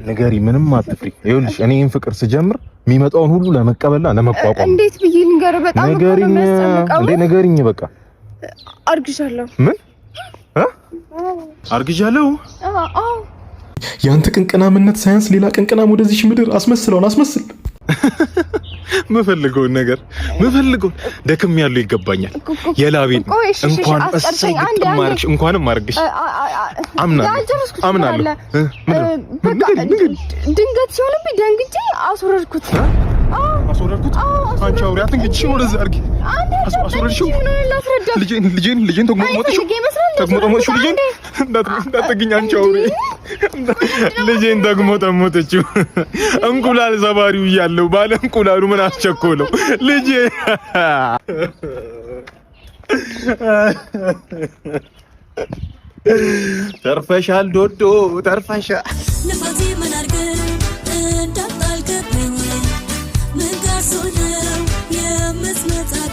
ንገሪ፣ ምንም አትፍሪ። ይኸውልሽ እኔ ይሄን ፍቅር ስጀምር የሚመጣውን ሁሉ ለመቀበልና ለመቋቋም። እንዴት ብዬ ልንገርህ? በጣም እኮ ነው ንገሪኝ የሚያስጨንቀው። እንዴ፣ ንገሪኝ በቃ። አርግዣለሁ። ምን እ አርግዣለሁ? አዎ። ያንተ ቅንቅናምነት ሳያንስ ሌላ ቅንቅናም ወደዚች ምድር አስመስለውን አስመስል። ምፈልገውን ነገር ምፈልገውን ደክም ያለው ይገባኛል። የላቤን ቆይ፣ እሺ፣ እሺ፣ እንኳን አስጨርሰኝ። እሰይ አንዴ፣ ግጥም አንዴ። አድርግሽ፣ እንኳንም አድርግሽ። አምናለሁ ያልጨረስኩት አምናለሁ። አለ። ምንድን ነው? በቃ ንገሪኝ፣ ንገሪኝ። ድንገት ሲሆንብኝ ደንግጬ አስወረድኩት። አስወረድኩት። አንቺ አውሪ፣ አትንግጭ፣ ወደዛ አድርጊ። አስወረድሽው? ላስረዳህ። ልጄን ልጄን ልጄን ተጉመጥመጥሽው፣ ፈልጌ ይመስላል እንዴ? ተጉመጠመጥሽው ልጄን። እንዳትጠጊኝ አንቺ አውሪ። ልጄን ተጉመጠመጠችው። እንቁላል ሰባሪው እያለው ባለ እንቁላሉ ምን አስቸኮለው? ልጄ ተርፈሻል፣ ዶዶ ተርፈሻል። ልፋቴ ምን አርግ እንዳጣልክብኝ? ምን ጋር ነው የምትመጣብኝ?